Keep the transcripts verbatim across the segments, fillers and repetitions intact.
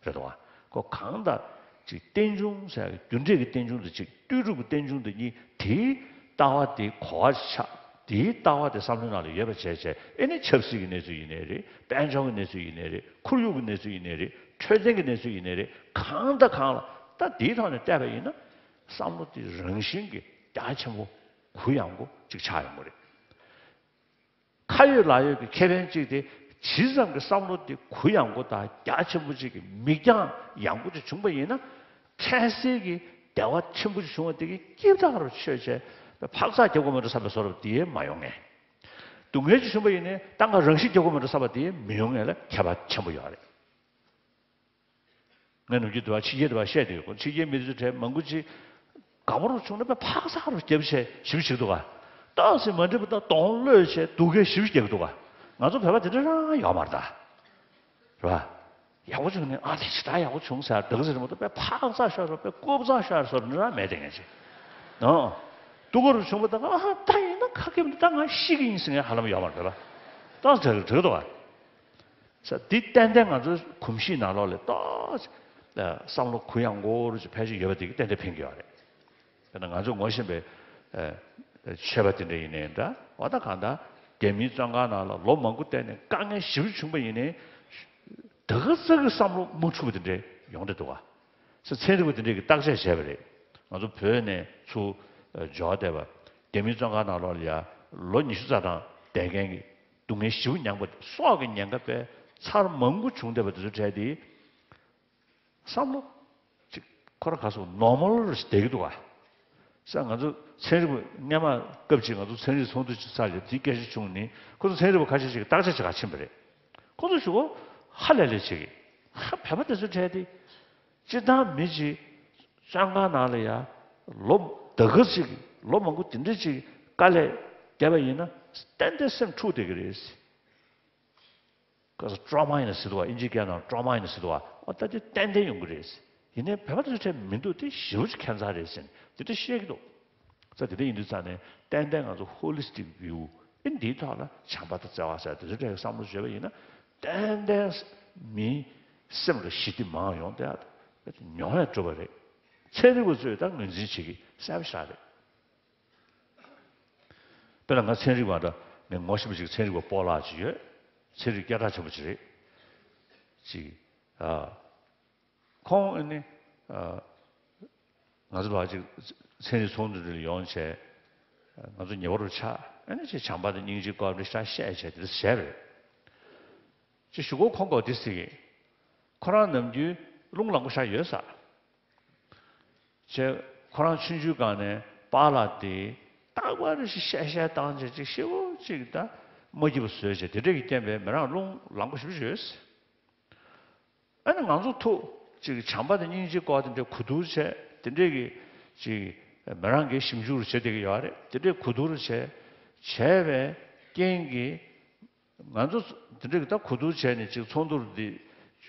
རེད་དོ། ཁོ་གང་ལྟར་ཅིག་རྟེན་འབྱུང་ཟེར་ཡག་གི་རྒྱུ་འབྲས་ཀྱི་རྟེན་འབྱུང་དེ་གཅིག་ལྟོས་གྲུབ་ཀྱི་རྟེན་འབྱུང་དེ་གཉིས། དེའི་ལྟ་བ་དེ་གོ་བ་ཆགས། དེའི་ལྟ་བ་དེ་བསམ་བློའི་ནང་ལ་ཡོད་པ་བྱས་བྱས། ཨེ་ནི་ཆབ་སྲིད་ཀྱི་གནས་ཚུལ་ཡིན་ནའི་རེད། དཔལ་འབྱོར་གྱི་གནས་ཚུལ་ཡིན་ནའི་རེད། ཁོར་ཡུག་གི་གནས་ཚུལ་ཡིན་ནའི་རེད། འཕྲོད་བསྟེན་གྱི་གནས་ཚུལ་ཡིན་ནའི་རེད། གང་དང་གང་ལ་ད་དེའི་ཐོག་ནས་བལྟས་པ་ཡིན་ན། བསམ་བློ་དེ་རང་བཞིན་གྱིས་རྒྱ་ཆེན་པོ་གུ་ཡངས་པོ་ཅིག་ཆགས་ཡོང་གི་རེད། ཁ་ཡོད་ལག་ཡོད་ཀྱི་ཁེ་ཕན་གཅིག་དེ། ཇི་ཙམ་གྱི་བསམ་བློ་དེ་གུ་ཡངས་པོ་དང་རྒྱ་ཆེན་པོ་ཅིག་གི་མིག་རྒྱང་ཡངས་པོ་ཅིག་བྱུང་པ་ཡིན་ན། འཕྲལ་སེལ་གྱི་བདེ་བ་ཆེན་པོ་ཅིག་བྱུང་བ་དེ་གི་སྐྱིད་ཐག་རུ་ཆོད་བྱས། འཕག་འཚག་རྒྱབ་དགོས་མ་འགྲོ་བསམ་པའི་བཟོ་འདྲ་དེ་མ་ཡོང་ངེས། སྡུག་བསྔལ་ཅིག་བྱུང་པ་ཡིན་ནའི་ད་ང་རང་ཤི་རྒྱག་དགོས་མ་འགྲོ་བསམ་པ་དེ་མི་ཡོང་ངེས་ལ་ཁྱད་པར་ཆེན་པོ་ཡོད་རེད། ངས་ནམ་རྒྱུན་དུ་བ་ཕྱི་རྒྱལ་དུ་བ་བཤད་དེ་ཡོད། ཕྱི་རྒྱལ་མི་རིགས་གྲས་མང་པོ་ཅིག་དགའ་པོ་རུ་བྱུང་ན་དཔེ་འཕག་འཚག་རུ་རྒྱབ་བྱས་ཞིབ་ཞིག་འདུག་ག་ཏོག་ཙམ་མ་འགྲིག་པ་དང་གདོང་གློད་བྱས་སྡུག་སྐད་ཞིབ་རྒྱག་འདུག་ག་ང་ཚོ་བོད་པ་དེ་འདྲ་རང་ཡོད་མ་རེད་ད། རེད་བ། ཡག་པོ་བྱུང་ནས་ཨ་དེ་ཇི་ལྟར་ཡག་པོ་བྱུང་ཟེར་དག་ཟེར་མ་གཏོགས་དཔེ་འཕག་འཚག་ཤོར་སོང་། དཔེ་རྐུབ་འཚག་ཤོར་སོང་འདྲ་མེད་དེ་ངས་ཅི། ཨོ། སྡུག་ག་རུ་བྱུང་བ་དང་ཨ་ད་ཡིན་ན་ཁ་སྐེམ་ད་ང་ཤི་གི་ཡིན་ཟེར་ངས་ཧ་ལམ་ཡོད་མ་རེད་བ། ཏོག་ཙམ་དྲག་དྲག་འདུག་བ། ས་འདི་ཏན་ཏན་ང་ཚོའི་གོམས་གཤིས་ནང་ལོགས་ལ་ཏོག་ཙམ་བསམ་བློ་གུ་ཡངས་པོ་རུ་ཅིག་ཕལ་ཆེར་ཡོད་པ་དེ་གིས་ཏན་ཏན་ཕན་གྱི་ཡོད་རེད། དཔེར་ན་ང་ཚོས་ངོ་ཤེས་པའི་ཨ་ཆོས་པ་དེ་འདྲ་ཡིན་ནའི་འདྲ། འོ་ད་གང་ལྟར་རྒྱ་མིའི་བཙོན་ཁང་ནང་ལ་ལོ་མང་པོ་བསྡད་ནས་དཀའ་ངལ་ཞེ་པོ་བྱུང་པ་ཡིན་ནའི། ད་ག་ས་གི་བསམ་བློ་མ་འཁྲུགས་པ་དེ་འདྲ་ཡོང་བསྡད་འདུག་ག་ས་ཚན་རིག་པ་དེ་འདྲས་ཀྱིས་བརྟག་དཔྱད་བྱས་པ་རེད། ང་ཚོ་བོད་ནས་ཚུར་འབྱོར་བསྡད་པ། རྒྱ་མིའི་བཙོན་ཁང་ནང་ལོགས་ལ་ཡ་ལོ་ཉི་ཤུ་རྩ་གྲངས་བསྡད་མཁན་གྱི་སྡུག་བསྔལ་ཞེ་པོ་མྱངས་པ། སྲོག་གི་ཉེན་ཁ་དཔེ་ཚར་མང་པོ་བྱུང་བསྡད་པ་དེ་ཚོའི་གྲས་དེ། བསམ་བློ་ཅིག་ཁོ་ར་ག་སོ་ནོར་མལ་རུ་ཞིག་བསྡད་ཀྱི་འདུག་ག་ས་ང་ཚོ་ཚན་རིག་པ་སྔོན་མ་སྐབས་ཅིག་ང་ཚོ་ཚན་རིག་ཚོགས་འདུ་ཅིག་ཚར་ཡོད་དེ་སྐད་ཆ་བྱུང་ནི། ཁོ་ཚོ་ཚན་རིག་པ་ཁ་ཤས་ཤིག་བརྟག་དཔྱད་བྱེད་ག་ཕྱིན་པ་རེད། ཁོ་ཚོ་ཞུ་གོ་ཧ་ལས་ལས་བྱེད་ཀྱི། ཧ་བོད་པ་དེ་ཚོའི་གྲས་དེ། སྤྱིར་བཏང་མི་གཅིག་བཙོན་ཁང་ནང་ལ་ཡ་ལོ་ད་ག་ཅིག་ལོ་མང་པོ་དེ་འདྲ་ཅིག་དཀའ་ལས་བསྡད་པ་ཡིན་ན་ཏན་ཏན་སེམས་འཁྲུག་བསྡད་ཀྱི་རེད། ཀ་ས་ཀྲོ་མ་ཡིན་ན་ཟེར་འདུག་བ། ཨིན་ཇི་སྐད་ནང་ཀྲོ་མ་ཡིན་ན་ཟེར་འདུག་བ། ཨོ་ད་དེ་ཏན་ཏན་ཡོང་གི་རེད། ཡིན་ནའི་བོད་པ་དེ་ཚོ་གྲས་མི་འདུག་དེ་ཞེ་པོ་ཅིག་ཁྱད་མཚར་རེད་ཟེར་ནས་དེ་འདྲ་བཤད་ཀྱི་འདུག་ས་དེ་འདྲ་ཡིན་དུས་ཙང་ནས་ཏན་ཏན་ང་ཚོ་ཧོ་ལི་སི་ཊིག་བིའུ་ཨེ་འདིའི་ཐོག་ལ་བྱམས་པ་དང་བརྩེ་བ་ཟེར་དེ་ཚོ་གྲས་ཀྱི་བསམ་བློ་བརྗོད་པ་ཡིན་ན་ཏན་ཏན་མིའི་སེམས་ལ་ཞི་བདེ་མང་ཡོང་དེ་མྱོང་ཡང་གྲུབ་པ་རེད། ཚན་རིག་པ་ཚོས་ད་ངོས་འཛིན་བྱེད་ཀྱི་གསལ་པོ་ཞིག་རེད། དཔེར་ན་ང་ཚན་རིག་པ་འདྲ་ངས་ངོ་ཤེས་པ་ཅིག་ཚན་རིག་པ་སྤོ་ལགས་ཅིག་ཡོད། ཚན་རིག་སྐད་གྲགས་ཆེན་པོ་ཅིག་རེད། ཅིག་ཨ། ཁོང་ཨ་ནི་ཨ། ང་ཚོ་བར་ཅིག་ཚན་རིག་ཚོགས་འདུ་འདི་ལ་ཡོང་བྱས། ང་ཚོ་ཉེ་བར་ཆགས་ཨ་ནི་ཅིག་བྱམས་པ་དང་སྙིང་རྗེའི་སྐོར་འདི་ཞེ་དྲག་བཤད་བྱས་དེ་འདྲ་བྱས་པ་རེད། ཅིག་ཞུ་སྒོ་ཁོང་གིས་འདི་ཟེར་གི། ཁོ་རང་ནམ་རྒྱུན་རླུང་ལངས་པོ་ཞེ་དྲག་ཡོད་ས། བྱས། ཁོ་རང་ཆུང་ཆུང་སྒང་ནས་པཱ་ལགས་དེ་རྟག་པར་ཞིག་བཤད་བཤད་བཏང་བྱས་ཅིག་ཞེ་པོ་ཅིག་ད་མ་སྐྱིད་པོ་བཟོས་བྱས་དེ་འདྲས་ཀྱི་རྐྱེན་པས་མི་རང་རླུང་ལངས་པོ་ཞེ་པོ་ཅིག་ཡོད། ཨ་ནི་ང་ཚོ་ཐུག་ཅིག་བྱམས་པ་དང་སྙིང་རྗེའི་སྐོར་དེ་འདྲས་གོ་བསྡུར་བྱས་དེ་འདྲས་ཀྱི་ཅིག་མི་རང་གིས་ཞིབ་འཇུག་རུ་བྱེད་བསྡད་ཀྱི་ཡོད་རེད། དེ་འདྲས་གོ་བསྡུར་བྱས་བྱས་པའི་རྐྱེན་གྱིས། ང་ཚོ་འདི་འདྲ་གི་ད་གོ་བསྡུར་བྱས་ནས་ཅིག་ཚོགས་འདུར་འདི་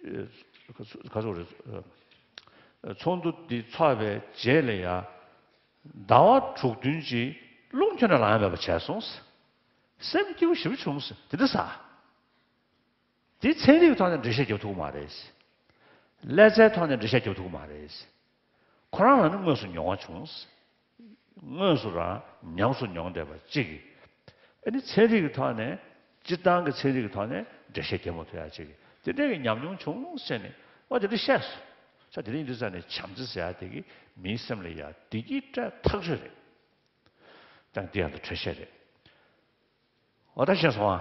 ག་ཚོད་རེད། ཚོགས་འདུ་འདི་ཚོགས་པའི་རྗེས་ལ་ཡ་ཟླ་བ་དྲུག་བདུན་ཅིག་རླུང་ཁྱོན་ནས་ལངས་ཡ་མེད་པ་བྱས་སོང་། སེམས་སྐྱིད་པོ་ཞེ་པོ་བྱུང་། དེ་འདྲ་ས། དེ་ཚན་རིག་གི་ཐོག་ནས་འགྲེལ་བཤད་རྒྱབ་ཐུབ་ཀྱི་མ་རེད། ཀླད་རྩའི་ཐོག་ནས་འགྲེལ་བཤད་རྒྱབ་ཐུབ་ཀྱི་མ་རེད། ཁོ་རང་ལ་ནི་དངོས་སུ་མྱོང་བ་བྱུང་། དངོས་སུ་རང་ཉམས་སུ་མྱོང་བསྡད་པ་གཅིག་གིས། ཨ་ནི་ཚན་རིག་གི་ཐོག་ནས་སྤྱིར་བཏང་གི་ཚན་རིག་གི་ཐོག་ནས་འགྲེལ་བཤད་རྒྱབ་མ་ཐུབ་ཡ་གཅིག་གིས་དེ་འདྲའི་གི་ཉམས་མྱོང་བྱུང་ཟེར་ནས་ཨོ་དེ་འདྲ་བཤད་སོང་། ས་དེ་རིང་འདི་ས་ནས་བྱམས་བརྩེ་ཟེར་ཡ་དེ་གིས་མིའི་སེམས་ལ་ཡ་བདེ་སྐྱིད་སྤྲད་ཐག་ཆོད་རེད། ཀྱང་འདི་ཡང་དུ་འཕྲོད་བཤད་རེད། འོ་ད་ཤེས་སོང་ཨ།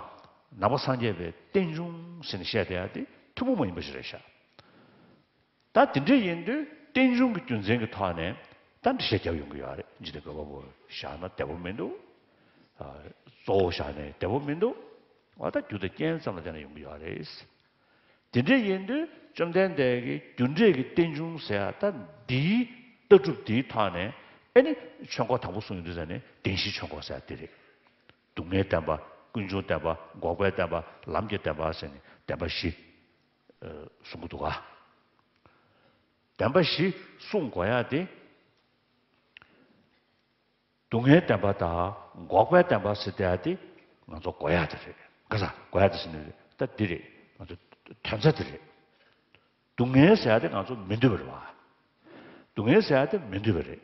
ནང་པ་སངས་རྒྱས་པའི་རྟེན་འབྱུང་ཟེར་ནས་བཤད་བསྡད་ཡ་དེ་ཐུན་མོང་མ་ཡིན་པ་ཞིག་རེད་ཤག་ད་དེ་འདྲ་ཡིན་དུས་རྟེན་འབྱུང་གི་རྒྱུ་མཚན་གྱི་ཐོག་ནས་ད་འགྲེལ་བཤད་རྒྱབ་ཡོང་གི་ཡོད་རེད། འཇིག་རྟེན་བཀོད་པ་པོ་བཞག་ན་བདེ་པོ་མི་འདུག་ཨ། གཙོ་བོ་བཞག་ནས་བདེ་པོ་མི་འདུག་འོ་ད་རྒྱུ་དང་རྐྱེན་ཙམ་ལ་བརྟེན་ནས་ཡོང་གི་ཡོད་རེད། དེ་འདྲ་ཡིན་དུས་བཅོམ་ལྡན་འདས་ཀྱིས་རྒྱུ་འབྲས་ཀྱི་རྟེན་འབྱུང་ཟེར་ཡ་ད་འདིའི་ལྟ་གྲུབ་འདིའི་ཐོག་ནས་ཨེ་ནི་ཆོས་འཁོར་དང་པོ་གསུངས་ཡོང་དུས་ཙ་ནས་བདེན་བཞིའི་ཆོས་འཁོར་ཟེར་ཡ་དེ་རེད། སྡུག་བསྔལ་བདེན་པ། ཀུན་འབྱུང་བདེན་པ། འགོག་པའི་བདེན་པ། ལམ་གྱི་བདེན་པ་ཟེར་ནས་བདེན་པ་བཞི་གསུང་གི་འདུག་ག་བདེན་པ་བཞི་གསུང་དགོས་ཡ་དེ། སྡུག་བསྔལ་བདེན་པ་དང་འགོག་པའི་བདེན་པ་ཟེར་བསྡད་ཡ་དེ་ང་ཚོ་དགོས་ཡ་དེ་རེད། ག་ས་དགོས་ཡ་དེ་ཟེར་ནས་ད་འདི་རེད། ང་ཚོ་དོན་རྩ་དེ་རེད། སྡུག་བསྔལ་ཟེར་ཡ་དེ་ང་ཚོ་མི་འདོད་པ་རེད་བ། སྡུག་བསྔལ་ཟེར་ཡ་དེ་མི་འདོད་པ་རེད།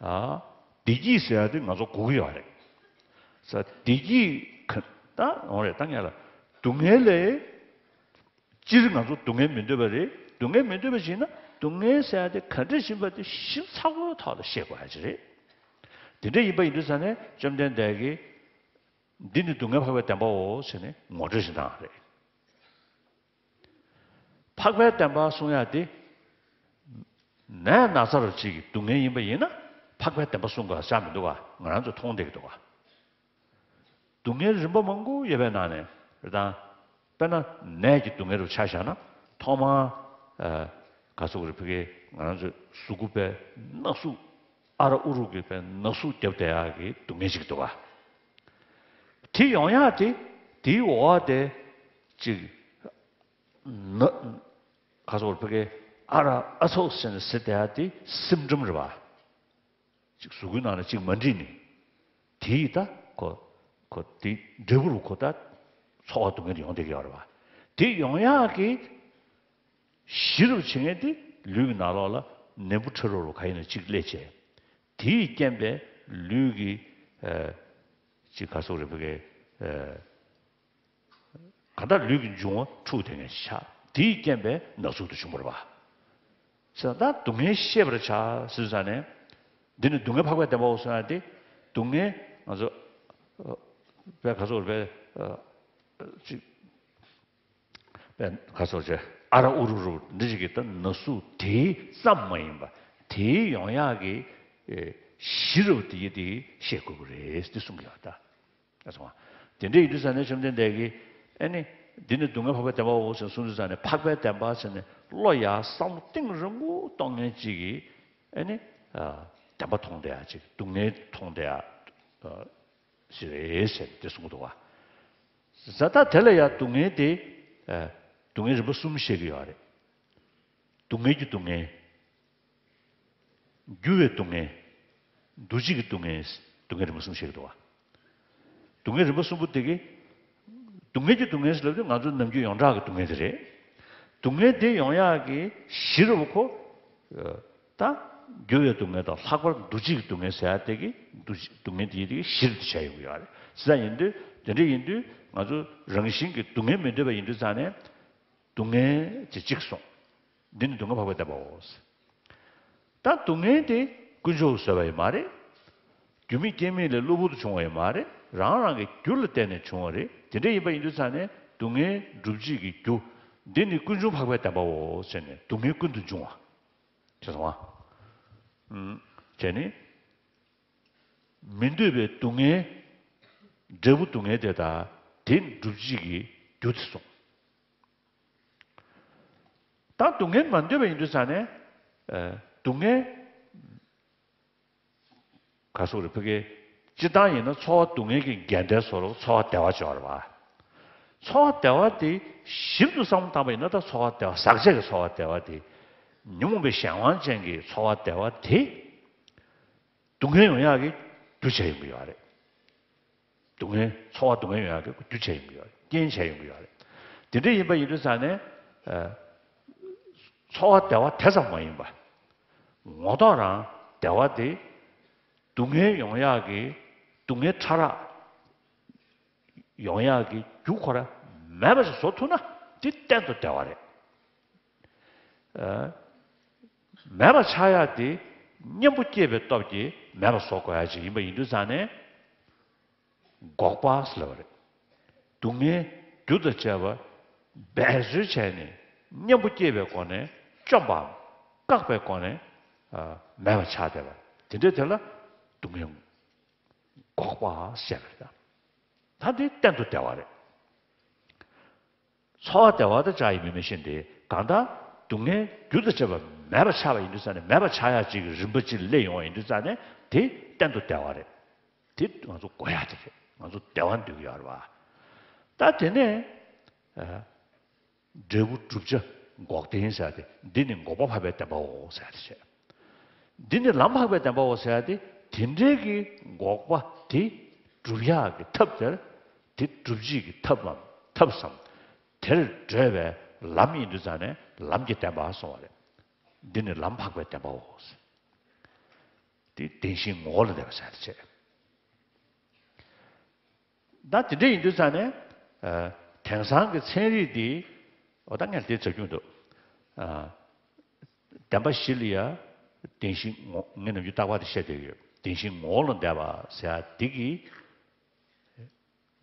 ཨ། བདེ་སྐྱིད་ཟེར་ཡ་དེ་ང་ཚོ་དགོས་ཀྱི་ཡོད་རེད། ས་བདེ་སྐྱིད་ག་ད་འོང་རེད། ད་ངས་ལ་སྡུག་བསྔལ་ལས་སྤྱིར་ང་ཚོ་སྡུག་བསྔལ་མི་འདོད་པ་རེད། སྡུག་བསྔལ་མི་འདོད་པ་ཞིག་ན་སྡུག་བསྔལ་ཟེར་ཡ་དེ་ག་འདྲ་ཞིག་ཡིན་པ་དེ་ཞིབ་ཚགས་པོའི་ཐོག་ལ་ཤེས་དགོས་ཡ་ཅིག་རེད། དེ་འདྲ་ཡིན་པ་ཡིན་དུས་ཙང་ནས་བཅོམ་ལྡན་འདས་ཀྱིས་འདི་ནི་སྡུག་བསྔལ་འཕགས་པའི་བདེན་པའོ་ཟེར་ནས་ངོ་སྤྲོད་ཞིག་གནང་བ་རེད། འཕགས་པའི་བདེན་པ་གསུང་ཡ་དེ་ནད་ན་ཚ་རུ་གཅིག་གི་སྡུག་བསྔལ་ཡིན་པ་ཡིན་ན་འཕགས་པའི་བདེན་པ་གསུང་དགོས་ཤ་མི་འདུག་ག་ང་རང་ཚོ་མཐོང་བསྡད་ཀྱི་འདུག་ག་སྡུག་བསྔལ་རིམ་པ་མང་པོ་ཡོད་པའི་ནང་ནས་རེད་དང་། དཔེར་ན་ནད་ཀྱི་སྡུག་བསྔལ་རུ་ཆ་བཞག་ན་ཐོག་མར་ཨ་ག་ཟེར་དགོས་རེད། ཕ་གི་ང་རང་ཚོའི་གཟུགས་པོ་དཔེ་ན་ཟུག་ཨ་ར་ཨུ་རུ་གི་དཔེ་ན་ཟུག་བརྒྱབ་བསྡད་ཡག་གི་སྡུག་བསྔལ་ཅིག་འདུག་ག་དེ་ཡོང་ཡག་དེ་དེའི་འོག་དེ་ཅིག་ན་ག་ཟེར་དགོས་རེད། ཕ་གི་ཨ་ར་ཨ་ཚོགས་ཟེར་ནས་ཟེར་བསྡད་ཡག་དེ་སིམ་ཊོམ་རེད་བ། གཅིག་གཟུགས་པོའི་ནང་ལ་གཅིག་མ་འགྲིག་ནས། དེ་ཡིས་ད་ཁོ་ཁོ་དེ་འབྲས་བུ་རུ་ཁོ་ད་ཚོར་བ་སྡུག་བསྔལ་ཡོང་བསྡད་ཀྱི་ཡོད་རེད་བ། དེ་ཡོང་ཡག་གི་གཞི་རུ་བྱེད་མཁན་དེ་ལུས་ཀྱི་ནང་ལོགས་ལ་ནད་འབུ་ཕྲ་རབ་རུ་ག་ཡིན་ན་གཅིག་སླེབས་བྱས། དེ་ཡི་རྐྱེན་པས་ལུས་ཀྱི་ཨ་གཅིག་ག་ཟེར་དགོས་རེད། ཕ་གི་ཨ། གང་ལྟར་ལུས་ཀྱི་འབྱུང་བ་འཁྲུགས་དེ་ངས་ཆགས། དེའི་རྐྱེན་པས་ན་ཟུག་ཏུ་བྱུང་བ་རེད་བ། ཟེར་ན་ད་སྡུག་བསྔལ་ཤེས་པར་བྱ་ཟེར་ཙང་ནས། འདི་ནི་སྡུག་བསྔལ་འཕགས་པའི་བདེན་པའོ་ཟེར་ན་དེ། སྡུག་བསྔལ་ང་ཚོ་ཨ་དཔེ་ག་ཟེར་དགོས་རེད། ཨ་ཅིག་དཔེ་ག་ཟེར་དགོས་རེད། ཨ་ར་ཨུ་རུ་རུ་འདི་ཞིག་གི་ད་ན་ཟུག་དེ་ཙམ་མ་ཡིན་པ་དེའི་ཡོང་ཡག་གི་ཨེ་གཞི་རུ་དེ་དེ་ཤེས་དགོས་ཀྱི་རེད་དེ་གསུང་གི་ཡོད་ད། ཨ་སོང་། དེ་འདྲ་ཡིན་དུས་ཙང་ནས་བཅོམ་ལྡན་འདས་ཀྱིས་ཨ་ནི་འདི་ནི་སྡུག་བསྔལ་འཕགས་པའི་བདེན་པའོ་ཟེར་གསུངས་དུས་ཙང་ནས་འཕགས་པའི་བདེན་པ་ཟེར་ནས་བློ་ཡར་བསམ་བློ་གཏིང་རིང་པོ་གཏོང་མཁན་གཅིག་གིས་ཨ་ནི་ཨ་བདེན་པ་མཐོང་བསྡད་ཡག་ཅིག་སྡུག་བསྔལ་མཐོང་བསྡད་ཡག་ཨ་ཞིག་རེད་ཟེར་ཏེ་གསུངས་འདུག་བ། ཟ་ད་དེ་ལ་ཡང་སྡུག་བསྔལ་དེ་ཨ་སྡུག་བསྔལ་རིམ་པ་གསུམ་བཤད་ཀྱི་ཡོད་རེད། སྡུག་བསྔལ་གྱི་སྡུག་བསྔལ། འགྱུར་བའི་སྡུག་བསྔལ། འདུ་བྱེད་ཀྱི་སྡུག་བསྔལ། སྡུག་བསྔལ་རིམ་པ་གསུམ་བཤད་ཀྱི་འདུག་བ། སྡུག་བསྔལ་རིམ་པ་གསུམ་པོ་དེ་གི། སྡུག་བསྔལ་གྱི་སྡུག་བསྔལ་ཟེར་ལབ་དུས་ང་ཚོ་ནམ་རྒྱུན་ཡོངས་གྲགས་ཀྱི་སྡུག་བསྔལ་དེ་རེད། སྡུག་བསྔལ་དེ་ཡོང་ཡག་གི་གཞི་རུ་ཁོ། ད་འགྱུར་བའི་སྡུག་བསྔལ་དང་ལྷག་པར་འདུ་བྱེད་ཀྱི་སྡུག་བསྔལ་ཟེར་ཡག་དེ་གི་འདུ་བྱེད་སྡུག་བསྔལ་དེ་ཡི་དེ་གི་གཞི་རུ་དེ་བྱས་ཡོང་གི་ཡོད་རེད། ཟེར་ཡ་ཡིན་དུས་དེ་འདྲ་ཡིན་དུས་ང་ཚོ་རང་བཞིན་གྱི་སྡུག་བསྔལ་མི་འདོད་པ་ཡིན་དུས་ཙང་ནས། སྡུག་བསྔལ་དེ་གཅིག་སོང་། འདི་ནི་སྡུག་བསྔལ་འཕགས་པའི་བདེན་པའོ། ད་སྡུག་བསྔལ་དེ་དཀོན་མཆོག་གིས་བཟོས་པ་ཡང་མ་རེད། རྒྱུ་མེད་རྐྱེན་མེད་ལས་གློ་བུར་དུ་བྱུང་བ་ཡང་མ་རེད། རང་རང་གི་རྒྱུ་ལ་བརྟེན་ནས་བྱུང་བ་རེད། དེ་འདྲ་ཡིན་པ་ཡིན་དུས་ཙང་ནས་སྡུག་བསྔལ་སྒྲུབ་བྱེད་ཀྱི་རྒྱུ། འདི་ནི་ཀུན་འབྱུང་འཕགས་པའི་བདེན་པའོ་ཟེར་ནས་སྡུག་བསྔལ་ཀུན་ཏུ་འབྱུང་བ། ཅེས་སོང་བ། ཨུམ། བྱས་ནས། མི་འདོད་པའི་སྡུག་བསྔལ། འབྲས་བུ་སྡུག་བསྔལ་དེ་དང་དེ་སྒྲུབ་བྱེད་ཀྱི་རྒྱུ་དེ་སོང་། ད་སྡུག་བསྔལ་མ་འདོད་པ་ཡིན་དུས་ཙང་ནས། ཨ་སྡུག་བསྔལ། ག་ཟེར་དགོས་རེད། ཕ་གི། སྤྱིར་བཏང་ཡིན་ན་ཚོར་བ་སྡུག་བསྔལ་གྱི་འགལ་ཟླའི་བཟོ་འདྲ་ཚོར་བ་བདེ་བ་ཅིག་ཡོད་རེད་བ། ཚོར་བ་བདེ་བ་དེ་ཞིབ་ཏུ་བསམ་བློ་བཏང་པ་ཡིན་ན་ད་ཚོར་བ་བདེ་བ་ཟག་བཅས་ཀྱི་ཚོར་བ་བདེ་བ་དེ། ཉོན་མོངས་པའི་གཞན་དབང་ཅན་གྱི་ཚོར་བ་བདེ་བ་དེ། སྡུག་བསྔལ་ཡོང་ཡག་གི་རྒྱུ་ཆ་ཡོང་གི་ཡོད་རེད། སྡུག་བསྔལ་ཚོར་བ་སྡུག་བསྔལ་ཡོང་ཡག་གི་རྒྱུ་ཆ་ཡོང་གི་ཡོད་རེད། རྐྱེན་ཆ་ཡོང་གི་ཡོད་རེད། དེ་འདྲ་ཡིན་པ་ཡིན་དུས་ཙང་ནས། ཨ་ཚོར་བ་བདེ་བ་དེ་ཙམ་མ་ཡིན་པ། ངོ་ཐོག་རང་བདེ་བ་དེ། སྡུག་བསྔལ་ཡོང་ཡག་གི། སྡུག་བསྔལ་ཕྲ་རགས་ཡོང་ཡག་གི་རྒྱུ་ཁོ་རང་མེད་པ་ཞིག་བཟོ་ཐུབ་ན་དེ་གཏན་དུ་བདེ་བ་རེད། ཨ་མེད་པ་ཆགས་ཡག་དེ་གཉེན་པོ་སྐྱེས་པའི་སྟོབས་ཀྱིས་མེད་པ་བཟོ་དགོས་ཡག་ཅིག་ཡིན་པ་ཡིན་དུས་ཙང་ནས། འགོག་པ་ཟེར་བ་རེད། སྡུག་བསྔལ་རྒྱུ་དང་བཅས་པ་འབད་རྩོལ་བྱས་ནས་གཉེན་པོ་སྐྱེས་པའི་སྒོ་ནས་བཅོམ་པའམ་བཀག་པའི་སྒོ་ནས་ཨ་མེད་པ་ཆགས་བསྡད་པ་དེ་འདྲའི་དེ་ལ་སྡུག་བསྔལ་འགོག་པ་ཟེར་བ་རེད། ད་འདི་གཏན་དུ་བདེ་བ་རེད། ཚོར་བ་བདེ་བ་དང་བཅས་ཡིན་མིན་མི་ཤེས་ཏེ། གང་ལྟར་སྡུག་བསྔལ་རྒྱུ་དང་བཅས་པ་མེད་པ་ཆགས་པ་ཡིན་དུས་ཙང་ནས། མེད་པ་ཆགས་ཡག་ཅིག་གི་རིམ་པ་ཅིག་སླེབས་ཡོང་བ་ཡིན་དུས་ཙང་ནས་དེ་གཏན་དུ་བདེ་བ་རེད། དེ་ང་ཚོ་དགོས་ཡག་དེ་རེད། ང་ཚོ་བདེ་བ་འདོད་ཀྱི་ཡོད་རེད་བ། ད་དེ་ནས་ཨ་འབྲས་བུ་བསྒྲུབ་བྱ་འགོག་བདེན་ཟེར་ཏེ། འདི་ནི་འགོག་པ་འཕགས་པའི་བདེན་པའོ་ཟེར་ཏེ་བྱས། འདི་ནི་ལམ་འཕགས་པའི་བདེན་པའོ་ཟེར་ཏེ། དེ་འདྲའི་གི་འགོག་པ་དེ་སྒྲུབ་ཡག་གི་ཐབས་དེར། དེ་སྒྲུབ་བྱེད་ཀྱི་ཐབས་ལམ་ཐབས་སམ། དེར་བགྲོད་པའི་ ལམ་ཡིན་དུས་ཙང་ནས་ལམ་གྱི་བདེན་པ་གསུངས་པ་རེད། འདི་ནི་ལམ་འཕགས་པའི་བདེན་པའོ། དེ་བདེན་ཞེན་ངོ་བོ་ལ་བརྟེན་པ་ཟེར་ཡ་དེ་བྱས། ད་དེ་འདྲ་ཡིན་དུས་ཙང་ནས། ཨ། དེང་སང་གི་ཚན་རིག་འདི། འོ་ད་ངས་དེ་ཟེར་རྒྱུ་འདུག་ཨ། བདེན་པ་བཞི་ལ་ཡ། བདེན་ཞེན་ངོ་། ངས་ནམ་རྒྱུན་རྟག་པར་དེ་བཤད་བསྡད་ཡོད། བདེན་ཞེན་ངོ་བོ་ལ་བརྟེན་པ་ཟེར་ཡ་འདི་གི་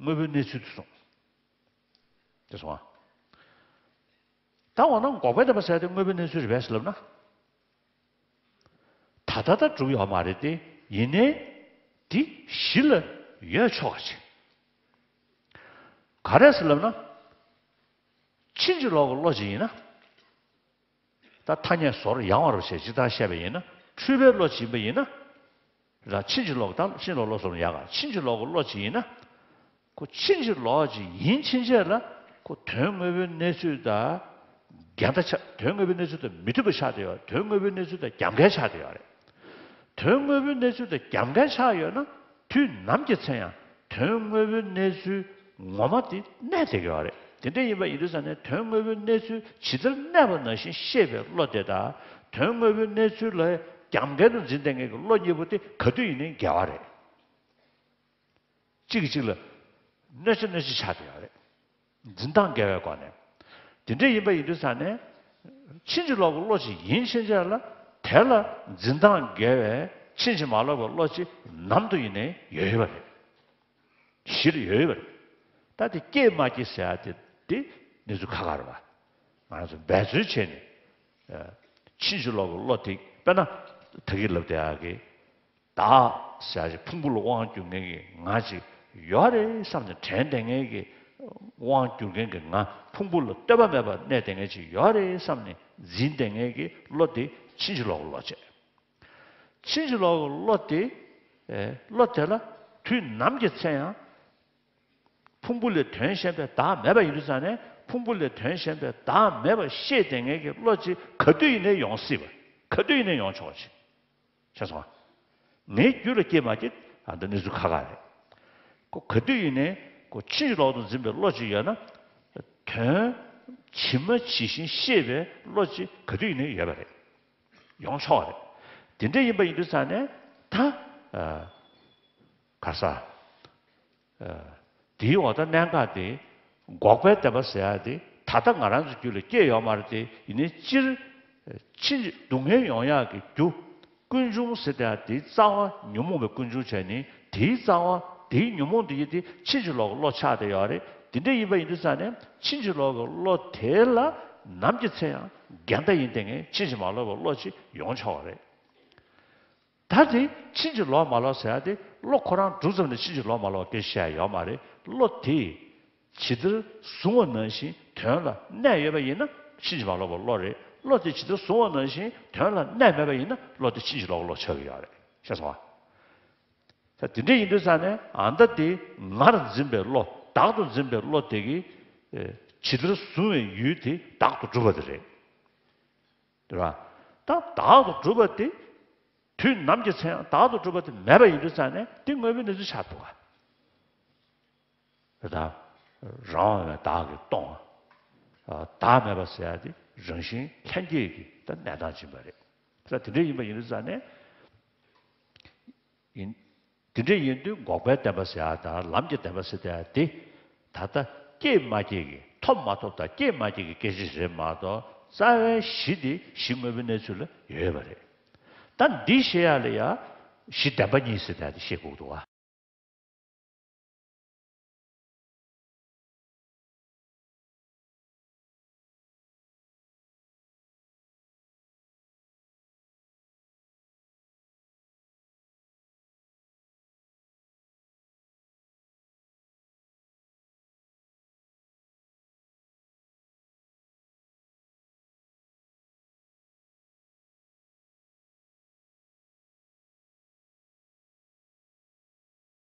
དངོས་པོའི་གནས་ཚུལ་དུ་སོང་། དེ་སོང་ཨ། ད་འོ་ན་འགོག་པའི་བདེན་པ་ཟེར་ཡ་དེ་དངོས་པོའི་གནས་ཚུལ་རེད་པས་ལབ་ན། ད་ལྟ་ད་གྲུབ་ཡོད་མ་རེད་དེ། ཡིན་ནའི་འདི་གཞི་ལ་ཡོད་ཆོག་པ་ཅིག་ག་རེ་ཟེར་ལབ་ན། ཕྱིན་ཅི་ལོག་གི་བློ་ཅིག་ཡིན་ན། ད་ཐ་སྙད་ཟོར་ཡང་བར་བྱས་ཇི་ལྟར་བཤད་པ་ཡིན་ན། འཁྲུལ་པའི་བློ་ཅིག་ཡིན་པ་ཡིན་ན། ར་ཕྱིན་ཅི་ལོག་དང་ཕྱིན་ཅི་ལོག་བློ་ཟོར་ཡག་ག་ཕྱིན་ཅི་ལོག་གི་བློ་ཅིག་ཡིན་ན། ཁོ་ཕྱིན་ཅི་ལོག་ཅིག་ཡིན་ཕྱིན་ཆད་ལ་ཁོ་དོན་དངོས་པོའི་གནས་ཚུལ་དང་འགལ་ཟླ་ཆགས། དོན་དངོས་པོའི་གནས་ཚུལ་དང་མི་མཐུན་པ་ཆགས་བསྡད་ཡོད། དོན་དངོས་པོའི་གནས་ཚུལ་དང་རྒྱབ་འགལ་ཆགས་བསྡད་ཡོད་རེད། དོན་དངོས་པོའི་གནས་ཚུལ་དང་རྒྱབ་འགལ་ཆགས་ཡོད་ན། དུས་ནམ་གྱི་ཚེ་ཡང་དོན་དངོས་པོའི་གནས་ཚུལ་ངོ་མ་དེ་གནས་བསྡད་ཀྱི་ཡོད་རེད། དེ་འདྲ་ཡིན་པ་ཡིན་དུས་ཙང་ནས་དོན་དངོས་པོའི་གནས་ཚུལ་ཇི་ལྟར་གནས་པ་ནང་བཞིན་ཤེས་པའི་བློ་དེ་དང་། དོན་དངོས་པོའི་གནས་ཚུལ་ལ་རྒྱབ་འགལ་དུ་འཛིན་བསྡད་མཁན་གྱི་བློ་གཉིས་པོ་དེ་ག་དུས་ཡིན་ནའི་འགལ་བ་རེད། གཅིག་གིས་གཅིག་ལ་གནོད་བྱ་གནོད་བྱེད་ཆགས་བསྡད་ཡོད་རེད། འཛིན་སྟངས་འགལ་བའི་སྒོ་ནས། དེ་འདྲ་ཡིན་པ་ཡིན་དུས་ཙང་ནས། ཕྱིན་ཅི་ལོག་གི་བློ་ཅིག་ཡིན་ཕྱིན་ཆད་ལ། དེ་ལ་འཛིན་སྟངས་འགལ་བའི་ཕྱིན་ཅི་མ་ལོག་པའི་བློ་ཅིག་ནམ་དུ་ཡིན་ནའི་ཡོད་ཡོད་པ་རེད། གཞི་ལ་ཡོད་ཡོད་པ་རེད། ད་དེ་སྐྱེས་མ་སྐྱེས་ཟེར་ཡ་དེ་དེ་གནས་ཚུལ་ཁག་ཁག་རེད་པ། ང་རང་ཚོ་འབད་རྩོལ་བྱས་ནས། ཨ། ཕྱིན་ཅི་ལོག་གི་བློ་དེ་དཔེར་ན། ད་གིན་ལབ་བསྡད་ཡག་གི། བདག་ཟེར་ཡག་ཅིག་ཕུང་པོ་ལ་དབང་བསྒྱུར་མཁན་གྱི་ང་ཅིག་ཡོད་རེད་བསམ་ནས་དྲན་བསྡད་མཁན་གྱི། དབང་བསྒྱུར་མཁན་གྱི་ང་ཕུང་པོ་ལ་ལྟོས་པ་མེད་པར་གནས་བསྡད་མཁན་ཅིག་ཡོད་རེད་བསམ་ནས་འཛིན་བསྡད་མཁན་གྱི་བློ་དེ་ཕྱིན་ཅི་ལོག་གི་བློ་བྱས། ཕྱིན་ཅི་ལོག་གི་བློ་དེ། ཨེ། བློ་དེ་ལ་དུས་ནམ་གྱི་ཚེ་ཡང་། ཕུང་པོ་ལས་དོན་གཞན་པའི་བདག་མེད་པ་ཡིན་དུས་ཙང་ནས། ཕུང་པོ་ལས་དོན་གཞན་པའི་བདག་མེད་པར་ཤེས་བསྡད་མཁན་གྱི་བློ་ཅིག་ག་དུས་ཡིན་ནའི་ཡོང་སྲིད་པ། ག་དུས་ཡིན་ནའི་ཡོང་ཆོག་པ་ཅིག་ཤེས་སོང་ང་། ངའི་རྒྱུད་ལ་སྐྱེས་མ་སྐྱེས། ཨ། འདི་གནས་ཚུལ་ཁག་ཁག་རེད། ཁོ་ག་དུས་ཡིན་ནའི་ཁོ་ཕྱིན་ཅི་ལོག་ཏུ་འཛིན་པའི་བློ་ཅིག་ཡོད་ན། དོན་ཇི་མ་ཇི་བཞིན་ཤེས་པའི་བློ་ཅིག་ག་དུས་ཡིན་ནའི་ཡོད་པ་རེད། ཡོང་ཆོག་པ་རེད། དེ་འདྲ་ཡིན་པ་ཡིན་དུས་ཙང་ནས་ད། ཨ། ག་ས། ཨ། དེའི་འོག་ད་གནད་འགག་དེ། འགོག་པའི་བདེན་པ་ཟེར་ཡག་དེ་ད་ལྟ་ང་རང་ཚོའི་རྒྱུད་ལ་སྐྱེས་ཡོད་མ་རེད་དེ། ཡིན་ནའི་སྤྱིར། ཕྱིན་ཅི། སྡུག་བསྔལ་ཡོང་ཡག་གི་རྒྱུ། ཀུན་འབྱུང་ཟེར་དེ་དེའི་རྩ་བ་ཉོན་མོངས་པའི་ཀུན་འབྱུང་བྱས་ནས། དེའི་རྩ་བ། དེའི་ཉོན་མོངས་དེ་ཡི་དེ་ཕྱིན་ཅི་ལོག་གི་བློ་ཆགས་བསྡད་ཡོད་རེད། དེ་འདྲ་ཡིན་པ་ཡིན་དུས་ཙང་ནས་ཕྱིན་ཅི་ལོག་གི་བློ་དེ་ལ་ནམ་གྱི་ཚེ་ཡང་འགལ་ཟླ་ཡིན་བསྡད་མཁན་ཕྱིན་ཅི་མ་ལོག་པའི་བློ་ཅིག་ཡོང་ཆོག་པ་རེད། ད་དེ་ཕྱིན་ཅི་ལོག་མ་ལོག་ཟེར་ཡག་དེ་བློ་ཁོ་རང་གྲུབ་ཙམ་ནས་ཕྱིན་ཅི་ལོག་མ་ལོག་སྐད་ཆ་བཤད་ཡག་ཡོད་མ་རེད། བློ་དེ་ཇི་ལྟར་བཟུང་བ་ནང་བཞིན་དོན་ལ་གནས་ཡོད་པ་ཡིན་ན་ཕྱིན་ཅི་མ་ལོག་པའི་བློ་རེད། བློ་དེ་ཇི་ལྟར་བཟུང་བ་ནང་བཞིན་དོན་ལ་གནས་མེད་པ་ཡིན་ན་བློ་དེ་ཕྱིན་ཅི་ལོག་པའི་བློ་ཆགས་ཀྱི་ཡོད་རེད། ཤེས་སོང་ང་། ད་དེ་འདྲ་ཡིན་དུས་ཙང་ནས། ཨ། ད་དེ་ངར་འཛིན་པའི་བློ། བདག་ཏུ་འཛིན་པའི་བློ་དེ་གིས། ཨེ། ཇི་ལྟར་བཟུང་བའི་ཡུལ་དེ་བདག་ཏུ་གྲུབ་པ་དེ་རེད། རེད་པ། ད་བདག་ཏུ་གྲུབ་པ་དེ། དུས་ནམ་གྱི་ཚེ་ཡང་བདག་ཏུ་གྲུབ་པ་དེ་མེད་པ་ཡིན་དུས་ཙང་ནས་དེ་དངོས་པོའི་གནས་ཚུལ་ཆགས་འདུག་ག་རེད་ད། རང་དབང་བའི་བདག་གིས་སྟོང་། ཨ། བདག་མེད་པ་ཟེར་ཡག་དེ་རང་བཞིན་ལྷན་སྐྱེས་ཀྱི་ད་གནས་སྟངས་ཅིག་ཡིན་པ་རེད། ད་དེ་འདྲ་ཡིན་པ་ཡིན་དུས་ཙང་ནས། ཡིན། དེ་འདྲ་ཡིན་དུས་འགོག་པའི་བདེན་པ་ཟེར་ཡག་དང་ལམ་གྱི་བདེན་པ་ཟེར་ཡག་དེ། ད་ལྟ་སྐྱེས་མ་སྐྱེས་ཀྱི། ཐོབ་མ་ཐོབ་དང་སྐྱེས་མ་སྐྱེས་ཀྱི་སྐད་ཆ་རེད་མ་གཏོགས། རྩ་བའི་གཞི་དེ་གཞི་དངོས་པོའི་གནས་ཚུལ་ལ་ཡོད་པ་རེད། ད་འདི་ཤེས་ཡག་ལ་ཡ། གཞི་བདེན་པ་གཉིས་ཟེར་ཡག་དེ་ཤེས་དགོས་འདུག་ག